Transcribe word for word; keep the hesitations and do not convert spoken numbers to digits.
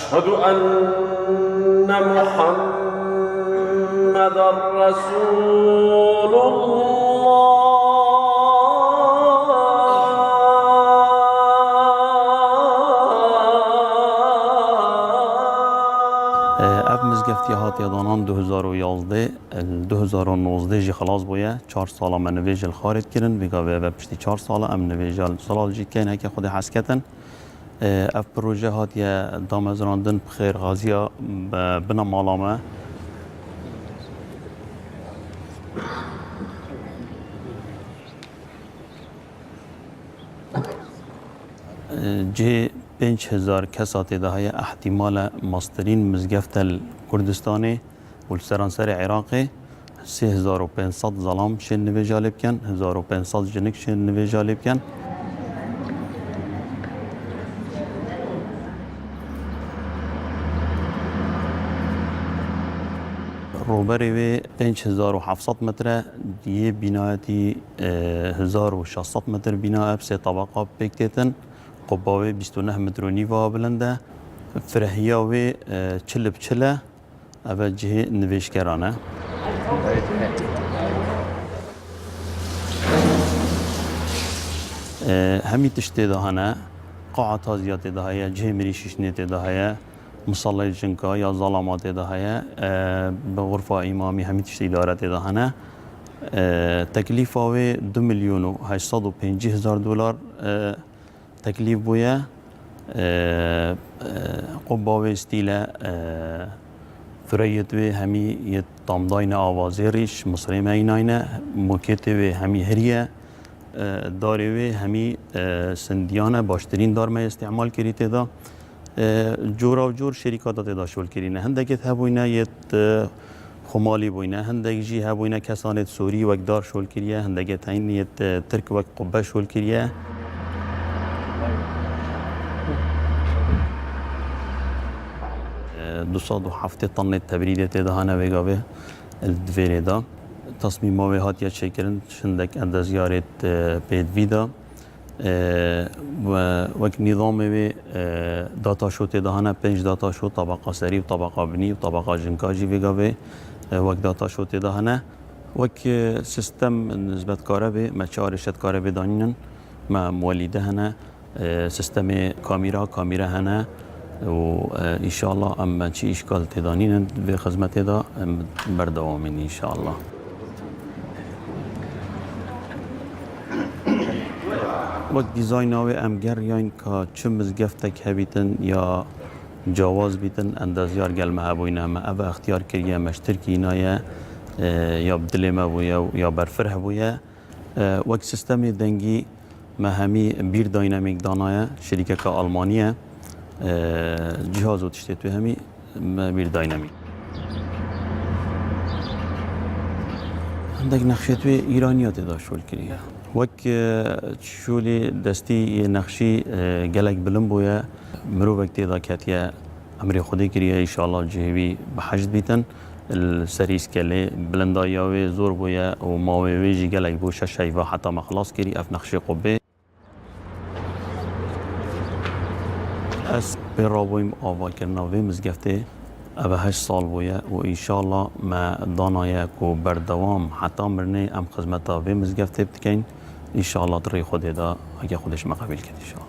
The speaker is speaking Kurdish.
أشهد أن محمدا رسول الله. Ev mizgeftiye hatiye danan du hezar û yazdeh, li du hezar û nozdeh jî xilas bûye. Çar sala me nivêj li Xarê dikirin, vêga vê ve piştî çar sala em nivêja li Zilal jî dikeyn, heke Xwedê hez ketin. Ev proje hatiye damezrandin bi xêrxaziya bi-, bina mala me. Cihê pênc hezar kesa tê de heye, ehtimal e mestirîn mizgeft e li Kurdistanê û li seranserê Iraqê. Sê hezar û pênc sed zelam şên nivêja lê bikin, hezar û pênc sed jinik şên nivêja lê bikin. Roberê wê pênc hezar û heft sed metre, yê bînayetî, e, hezar û şeş sed metr bîna e, bi sê tebeqa pêk têtin. Qubba wê bîst û neh metr û nîv a bilind e. Firehiya wê, e, çil bi çil e. Ev e cihê nivêjkeran e. E, hemî tişt tê de hene. Qaa taziya tê de heye, cihê mirî şîşnê tê de heye, misalê jinka ya zalama tê de heye, e, bi xurfa îmamî hemî tişt îdare tê de hene. E, teklîfa wê du milyon û heşt sed û pêncî hezar dolar, e, teklîf bûye. E, e, qubba wê stîl e, e, fireyêt wê hemî yê tamdayne ava zêrîş, misrê me înayne, mokêtê wê hemî hiriye, e, darê wê hemî, e, sindiyan e, baştirîn dar me îstîmal kirî tê de. E, cora û cor şerîkata tê de şol kirîne. Hindekê hebûyne yê, e, Xumalî bûyne, hindek jî hebûyne kesanê Sûrî wek dar şol kiriye, hindekê teynî yê Tirk wek qubbe şol kiriye. Du sed û heftê tonnê tebrîdê tê de hene vêga vê li divêrê de. Tasmîma wê hatiye çêkirin, hindek endezyarê pêdivî de. E, we-, wek nîzamê wê, e, data şotê de hene, pênc data şo, tabaqa serî û tabaqa binî û tabaqa jinka jî vêga vê, e, wek data şotê de hene. Wek, e, sistem nisbet karebê, me çi arêşet karebê danînin, me muwelîde hene, e, sistemê kamîra, kamîra hene û, e, înşallah em me çi îşkal tê danînin vê xizmetê de em berdewamîn înşallah. Wek dîzayna wê em geriyayîn ka çi mizgeftek hebîtin ya cawaz bîtin, endezyar gel me hebûyne, me ev extiyar kiriye, me ji Tirkî înaye, e, ya bi dilê me bûye û ya berfireh bûye. E, wek sistemê dengî me hemî Beer Dynamic danaye, şirîkeka Almanî ye. E, cihaz û tiştê tu hemî me Beer Dynamic. Hindek nexşê tu yê Îraniya tê de şol kiriye. Wek, e, şolê destî yê nexşî, e, gelek bilind bûye. Mirovek tê de ketiye, emrê Xwedê kiriye, înşallah cihê wî bi heşt bîtin. Li serî skelê bilindayiya wê zor bûye û mawê wê jî gelek bû, şeş heyva heta me xilas kirî ev nexşê qubbê. Ez pê rabûyim avakirina vê mizgeftê. Ev e heşt sal bûye û înşallah me danaye ku berdewam heta mirinê em xizmeta vê mizgeftê bidikeyn. Înşallah di rê Xwedê de, heke Xwedê ji me qebîl kir înşallah.